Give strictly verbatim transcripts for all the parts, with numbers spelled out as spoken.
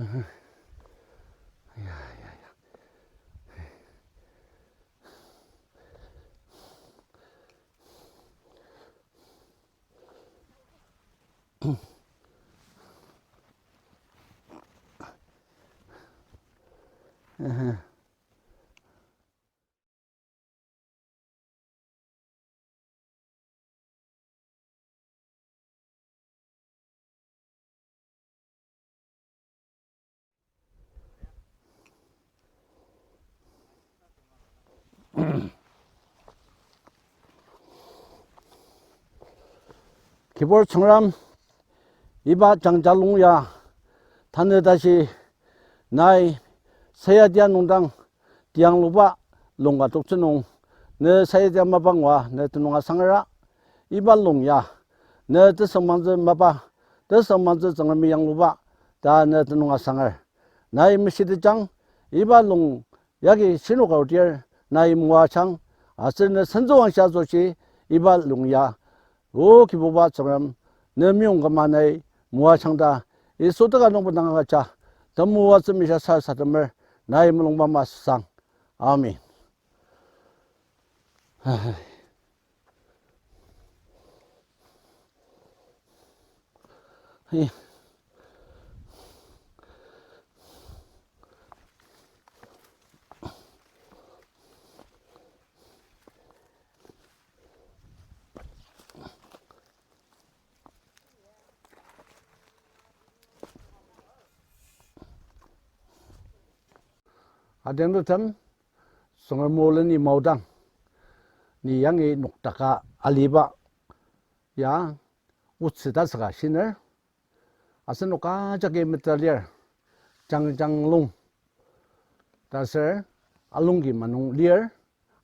Ya, ya, ya. Kibur Tsüngrem, iba Jangja lung ya, tanü tashi nai sayatia nungdang tiangluba lung ka toktsü nung, ne sayatia mapa ngua ne tenüng asangera, iba lung ya, ne tesüngmangtsü mapa, tesüngmangtsü Tsüngremi yangluba, ta ne tenüng asanger. Nai meshitejang, iba lung yagi shinok arudir, nai moajang, aser ne sentsüwangshi asoshi, iba lung ya, O Kibuba Tsüngrem, ne meyong küma nai moajang ta, Yisu teka nungbo dang agüja, temoatsü mishia sarasademer, nai mulungba masang. Amen. Adenglutem, Tsüngrem o leni maodang, ni yangi nokdaka aliba ya otsü tasüka shiner, asenok ajaki metalir, Jangjanglung, ta aser Alongki manung lir,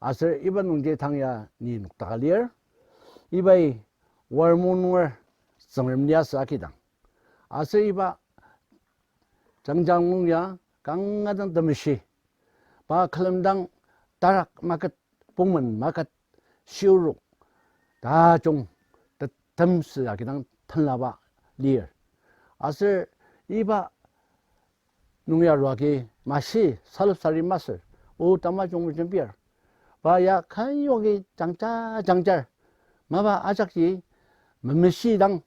aser iba nungji tang ya ni nokdaka lir, ibai Warmo nunger Tsüngrem liasü akidang. Aser iba Jangjanglung ya kanga dang temeshi, pa külemdang tarak maket, pungmen maket, shiurok, tajung, tetemsü akidang tenlaba lir. Aser iba nung ya arua agi mashi salop sari masür, o tamajung mejembir. Pa ya kanyuagi jangja jangjar, mapa ajakji memeshidang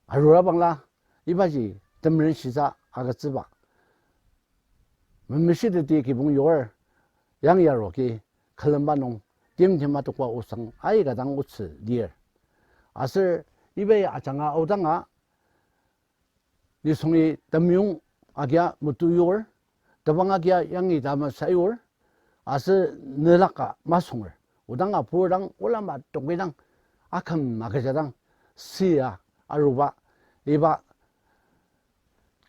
arura bangla, ibaji temerenshisa agütsüba. Memeshiteti kibong yur, yangi aruagi külemba nung timtem atokba osang aika dang otsü lir. Aser ibai ajanga aodanga, nisungi temyong agia metu yur, tebang agia yangi dama sayur, aser nelaka masunger, odang apur dang, olama tongki dang, aküm agüja dang, sia aruba, iba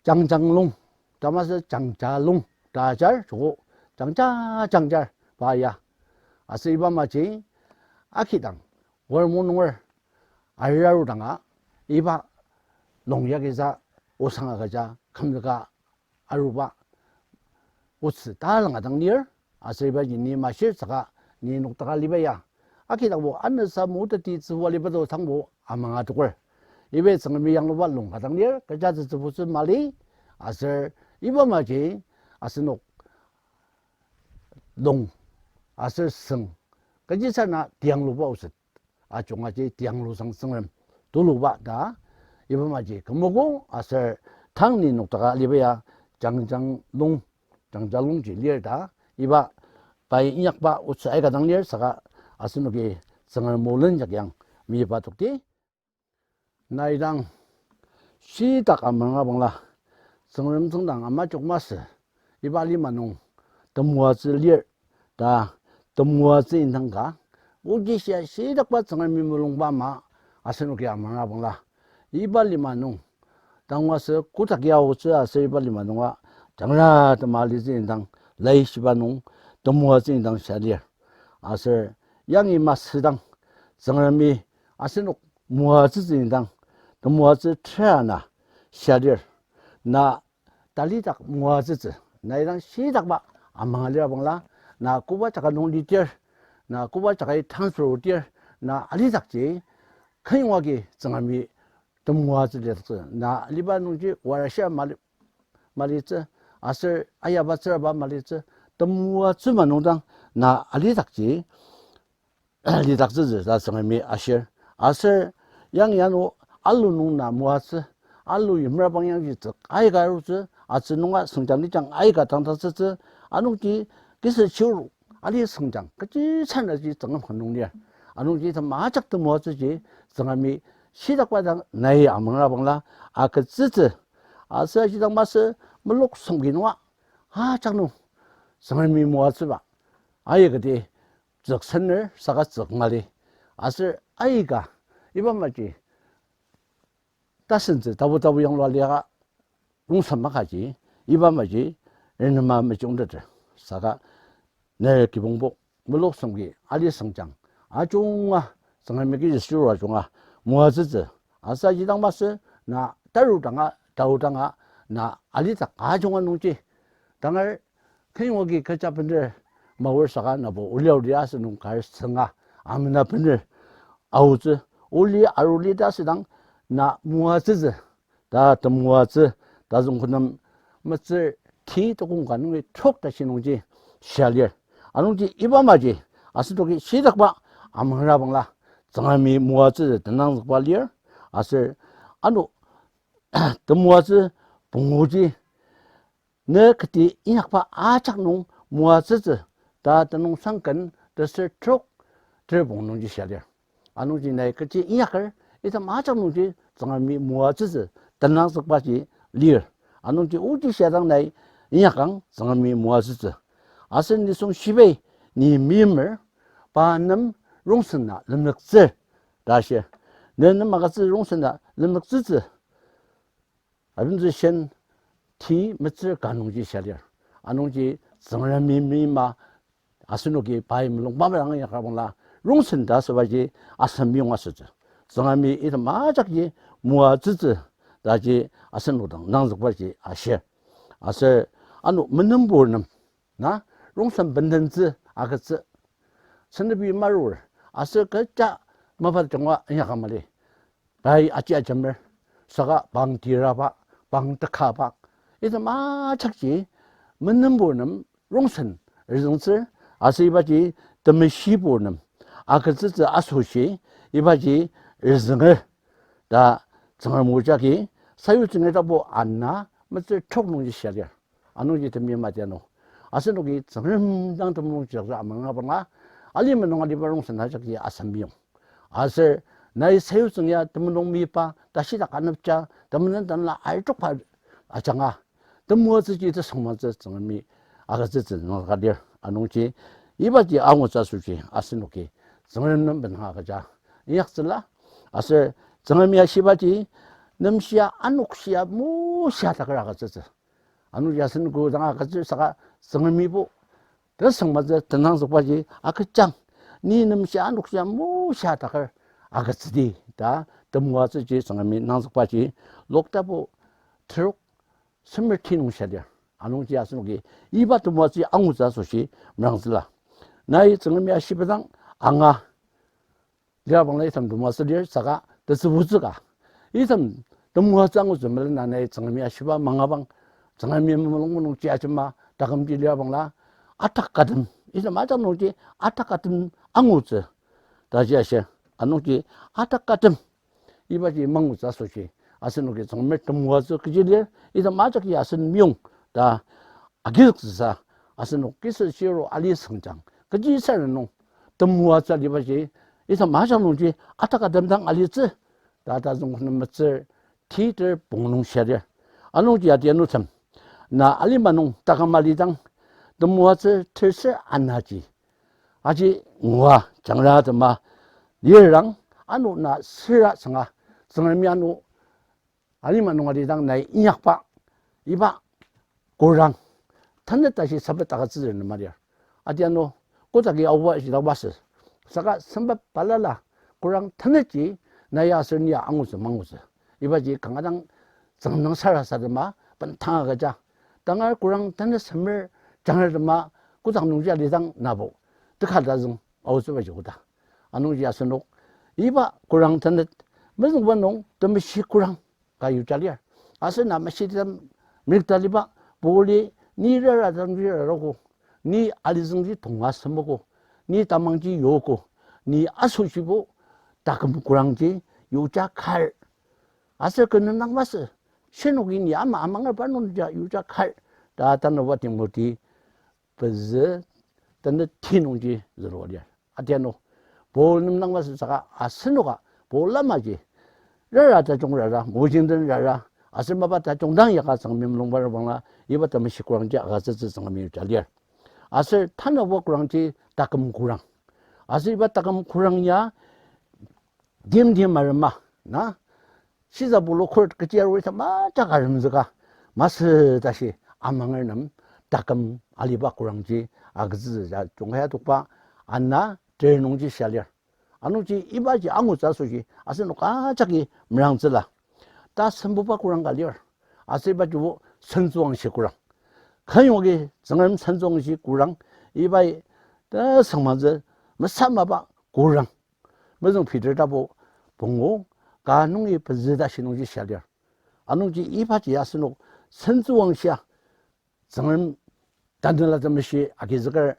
Jangjanglung, tamasü Jangjalung ta ajar, joko jangja jangjar pa ya. Aser iba maji akidang, Warmo nunger ararudanga, iba lung yagisa osang agüja kümzüka aruba otsü talanga dang lir, aser ibaji ni mashir saka ni nokdaka aliba ya. Akidangbo anüsa moteti tsübu aliba to tangbo amanga toker. Iba Tsüngremi yangluba lung ka dang lir, kecha tsütsübutsü mali, aser iba maji asenok lung, aser süng, kechisa na tiangluba oset, ajungaji tianglusang Tsüngrem tuluba ta, iba maji kümogo aser tang ni nokdaka aliba ya Jangjanglung, Jangjalungji lir ta, iba pai inyakba otsü aika dang lir saka asenoki Tsüngrem o len jak yang miba tokti. Nai dang shitak amanga bangla, Tsüngrem tsüngdang amajok masü, iba lima nung temoatsü lir ta, temoatsü indang ka, oji shia shitakba Tsüngremi mulungba ama asenoki amanga bangla, iba lima nung dang masü kotak ya otsü aser iba lima nunga jangra tema alitsü indang, laishiba nung temoatsü indang shia lir. Aser yangi masüdang Tsüngremi asenok moatsütsü indang, temoatsü tera na shia lir. Na talidak moatsütsü, nai dang shitakba amanga lir bangla, na koba jaka nung litir, na koba jakai transfer otir, na alidakji kenyonga agi Tsüngremi temoatsü lidaktsü, na aliba nungji warashia mali malitsü, aser ayaba tsüraba malitsü, temoatsü ma nungdang na alidakji lidaktsütsü ta Tsüngremi ashir. Aser yangi ano alu nung na moatsü, alu yimer bang yangji tsük aika arutsü, atsü nunga süngjang nijang aika tangdaktsütsü, anungji kisü chiru ali süngjang kechi sanaji Tsüngrem ka nung lir. Anungji item ajak temoatsüji Tsüngremi shidakba dang nai amangra bangla agütsütsü. Aser ajidang masü muluk semki nunga ajak nung Tsüngremi moatsüba aikati tsük sener saka tsük mali. Aser aika iba maji tasentsü tapu tapu yanglua liaka rongsen makaji, iba maji renema mejungteter. Saka ner kibongbo muluk semki ali süngjang ajunga, Tsüngremi kechi shirua ajunga moatsütsü. Aser ajidang masü na taru danga, tao danga, na alidak ajunga nungji tangar kenyongi kecha bener maor saka nabo oliaori asü nung kar sünga amena bener aotsü, oli aruli ta asüdang na moatsütsü ta temoatsü ta züngkünem metsür ti tokong ka nungi trok ta shi nungji shia lir. Anungji iba maji asenoki shidakba amangra bangla Tsüngremi moatsütsü tenangzükba lir. Aser ano temoatsü punguji ne kati inyakba ajak nung moatsütsü ta tenüngsang ken teser trok ter pung nungji shia lir. Anungji nai kechi inyaker item ajak nungji Tsüngremi moatsütsü tenangzükbaji lir. Anungji oji shiadang nai inyakang Tsüngremi moatsütsü. Aser nisung shibai ni meimer, pa nem rongsen na lemlektsür ta shi. Ne nem agütsü rongsen na lemlektsütsü. Abentsü shen ti metsür ka nungji shia lir. Anungji Tsüngremi meima asenoki pai mulung bamrang inyakra bangla rongsen ta asübaji asem yong asütsü. Tsüngremi item ajakji moatsütsü taji asenok dang nangzükbaji ashir. Aser ano menenpur nem na rongsen bendentsü agütsü. Senepi marur aser kecha mapa jungwa inyaka mali. Pai aji ajemer, saka pang tiraba, pang tekaba, item ajakji menenpur nem rongsen rizüngtsür, aser ibaji temeshipur nem agütsütsü asoshi ibaji rizünger ta Tsüngrem o jagi sayutsünger tapu ana metsür trok nungji shia lir. Anungji temeim atianu asenoki Tsüngrem dang temulung jiaksa amangabanga, alima nung aliba rongsen ajakji asem yong. Aser nai sayutsüng ya temulung meyipa, tashidak anepja, temenen tanela aitrokba ajanga temoatsüji tesüngmangtsü Tsüngremi agütsütsü nangzüka lir. Anungji ibaji angutsü asoshi asenoki Tsüngrem nem benanga agüja inyaktsüla. Aser Tsüngremi ashibaji nemshia anokshia moshia taker agütsütsü. Anungji asen kodanga agütsür saka Tsüngremibo tesüngmangtsü tenangzükbaji agüjang. Ni nemshia anokshia moshia taker agütsüdi ta temoatsüji Tsüngremi nangzükbaji Luk tapu terok semer ti nung shia lir. Anungji asenoki iba temoatsü angutsü asoshi merangtsüla. Nai Tsüngremi ashiba dang anga lir bangla item temoatsü lir saka tesübutsü ka. Item temoatsü angutsü melena nai Tsüngremi ashiba mangabang, Tsüngremi mulung mulung ji ajema takümji lir bangla atak ka tem, item ajak nungji atak ka tem angutsü taji ashir. Anungji atak ka tem ibaji mangutsü asoshi asenoki Tsüngremer temoatsü kechi lir, item ajak ya asen meyong ta agizüktsüsa, asenok kisü shiro ali süngjang kechi saren nung temoatsü alibaji item ajak nungji atak ka tem dang alitsü ta tazüng khunem metsür titer pung nung shia lir. Anungji adianutem, na alima nung taküm alidang temoatsü terser anaji aji ngua jangra tema lirang, ano na sera sanga Tsüngremi ano alima nung alidang nai inyakba iba kurang tenet tashi sabet agütsütsü nema lir. Adianu kotaki aoba shidakbasü saka semba balala kurang tenetji nai ya aser ni ya angutsü mangutsü. Ibaji kanga dang tsüngdang sarasadema bendanga agüja. Tangar kurang tenet semer jangra tema kotak nungji alidang nabo teka tazüng aotsübaji koda. Anungji asenok iba kurang tenet mezüngba nung temeshi kurang ka yuja lir. Aser na meshitem Mekta liba, Pauli, ni rara dangji rarago, ni alizüngji tonga semogo, ni tamangji yogo, ni asoshibo taküm kurangji yuja kar. Aser kü nendang masü, shinoki ni ama amanger parnokja yuja kar, ta tanüba Timoti pezü tanü ti nungji zülua lir. Atiano, Paul nem nang masü saka asenoka, Paul lamaji, rara tajung rara, mojingden rara, aser mapa tajung dang yaka Tsüngremi mulungba rebangla, iba temeshi kurangji agütsütsü Tsüngremi yuja lir. Aser tanübo kurangji taküm kurang. Aser iba taküm kurang ya, timtem arema, na? Shiza bulu court kechi arui ta majak aremzüka, masü tashi amanger nem taküm aliba kurangji agütsütsü ja jungkaya tokba ana ter nungji shia lir. Anungji ibaji angutsü asoshi asenok ajaki merangtsüla. Ta sembuba kurang ka lir. Aser ibajibo sentsüwangshi kurang. Kanyongi Tsüngrem sentsüwangshi kurang, ibai ta sangmangtsü mesamaba kurang. Mezüng Peter tapu pungu ka nungi pezü tashi nungji shia lir. Anungji ibaji asenok sentsüwangshia Tsüngrem Tanela Temeshi agizüker,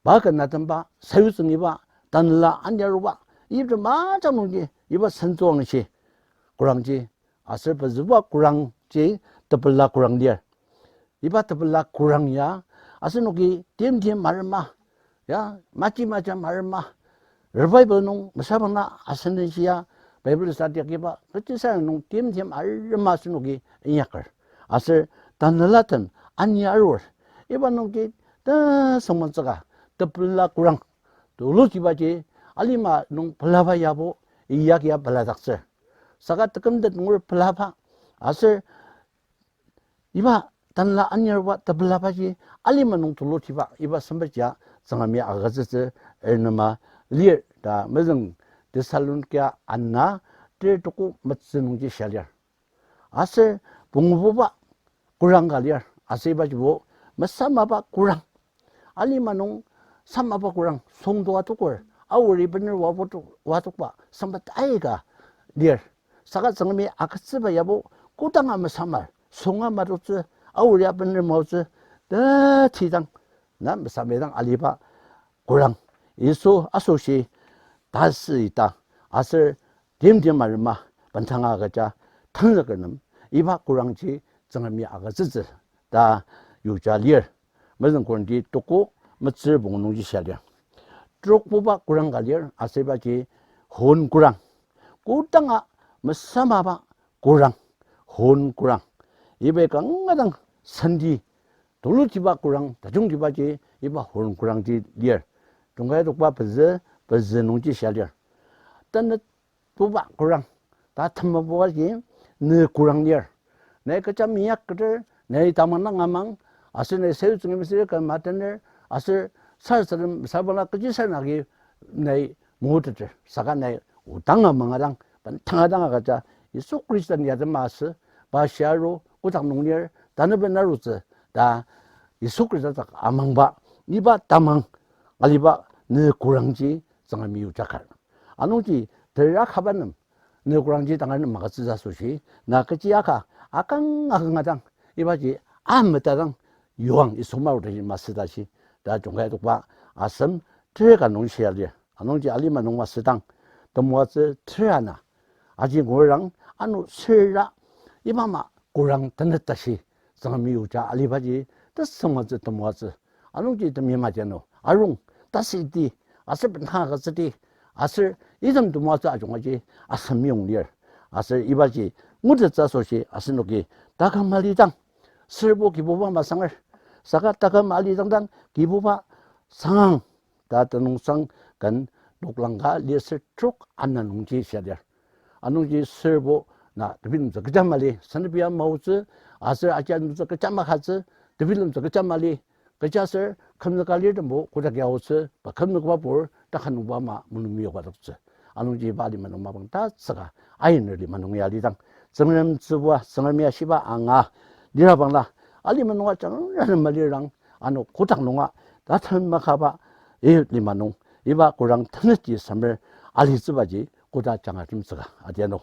pa ken atemba, sayutsüngiba, tanela anyaruba, item ajak nungji iba sentsüwangshi kurangji, aser pezüba kurangji tepela kurang lir. Iba tepela kurang ya, asenoki timtem arema, ya, maji maja arema, revival nung mesabangla asen den shia, Bible study akiba, kechisarang nung timtem arema asenoki inyaker. Aser tanelatem anya arur. Iba nungji ta sengmangtsüka, tepela kurang. Tulujibaji alima nung pelaba yabo, iyak ya peladaktsür. Saka tekümtet nungur pelaba, aser iba tanela anyaruba tepelabaji alima nung tulujiba, iba sempetjia Tsüngremi agütsütsü ernema lir ta mezüng Thessalonika ana ter tuku metsü nungji shia lir. Aser pungububa kurang ka lir, aser ibajibo mesamaba kurang. Alima nung samaba kurang, süngdua tukur, aori bener wabu tuk-, watokba, sempet aika lir. Saka Tsüngremi agütsüba yabo kodanga mesamar, sünga marutsü, aori abener marutsü, ta tidang, na mesamedang aliba kurang. Yisu asoshi tasü ita, aser timtem arema bendanga agüja tenzüker nem, iba kurangji Tsüngremi agütsütsü ta yuja lir. Mezüng Korinti tuku metsür pungu nungji shia lir. Trokbuba kurang ka lir, aser ibaji hon kurang. Kodanga mesamaba kurang, hon kurang. Iba kanga dang senti tulujiba kurang, tajungtibaji iba hon kurangji lir. Jungkai tokba pezü, pezü nungji shia lir. Tanü buba kurang, ta tembubaji ne kurang lir. Nai kecha minyakteter, nai tamang dang amang, aser nai sayutsüngi mesüra ka matener, aser sarasadem sabangla kechisarang agi nai moteter. Saka nai odang amang adang, bendanga dang agüja, Yisu Khristan yatema asü, pa shia aru, kotak nung lir, tanü ben arutsü, ta Yisu Khrista dak amangba, iba tamang aliba ne kurangji Tsüngremi yujakar. Anungji tera kaba nem, ne kurangji tangar nem magütsütsü asoshi, na kechi aka, akang akang adang, ibaji ametadang yuang Yisu marudaji masü tashi, ta jungkai tokba asem ter ka nung shia lir. Anungji alima nung masüdang, temoatsü ter ana, aji ngurang, ano sera, iba ama kurang tenet tashi, Tsüngremi yuja alibaji, tesüngmatsü temoatsü. Anungji temi matiano, arung, tasüti, aser bendanga agütsüti, aser item temoatsü ajungaji, asem yong lir. Aser ibaji, ngutettsü asoshi, asenoki, taküm alidang, serbo Kibuba masanger, saka taküm alidang dang, Kibuba sangang, ta tenüngsang ken noklang ka liasü trok ana nungji shia lir. Anungji serbo na tebilemtsü kecha mali, senepia maotsü, aser ajianemtsü kecha makatsü, tebilemtsü kecha mali, kechiaser kümzüka lir tembo kotak ya aotsü, pa kümzükba pur, takanungba ama mulung miyokba toktsü. Anungji iba alima nung mapang tatsüka, ainer lima nung ya alidang, Tsüngrem tsübua, Tsüngrem ya shiba anga, lirabangla, alima nunga jangranem malirang, ano kotak nunga, tatem makaba, i lima nung, iba kurang tenetji semer alitsübaji koda jangratemtsüka adianu.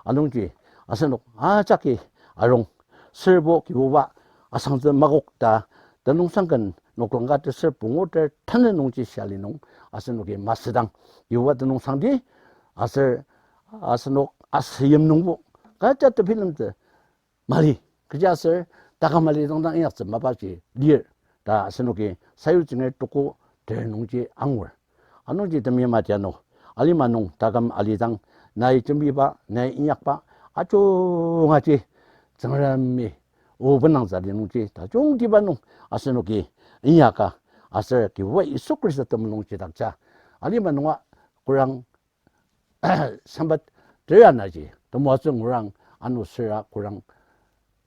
Anungji asenok ajaki arung, serbo Kibuba asangtsü makok ta, tenüngsang ken noklang ka tesür pungu ter tanü nungji shia li nung, asenoki masüdang, Kibuba tenüngsangdi, aser asenok asüyim nungbo, kaja tebilemtsü mali, kechiaser taküm alidang dang inyaktsü mapaji lir, ta asenoki Sayutsünger tuko ter nungji angur. Anungji temeim atiano, alima nung taküm alidang nai jembiba, nai inyakba, ajungaji Tsüngremi o benangtsü ali nungji tajungtiba nung asenoki inyaka, aser Kibuba Yisu Khrista temulung jidakja alima nunga kurang sempet tera naji temoatsü ngurang, ano süra kurang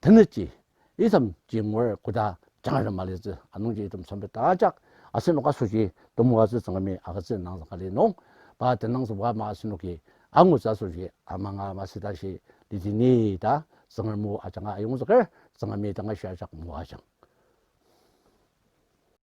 tenetji, itemji ngur koda jangratem alitsü, anungji item sempet ajak asenok asoshi temoatsü Tsüngremi agütsü nangzüka li nung, pa tenangzüba ama asenoki angutsü asoshi amanga masü tashi litini ta, Tsüngrem o ajanga ayongzüker, Tsüngremi tangashi ajak moajang.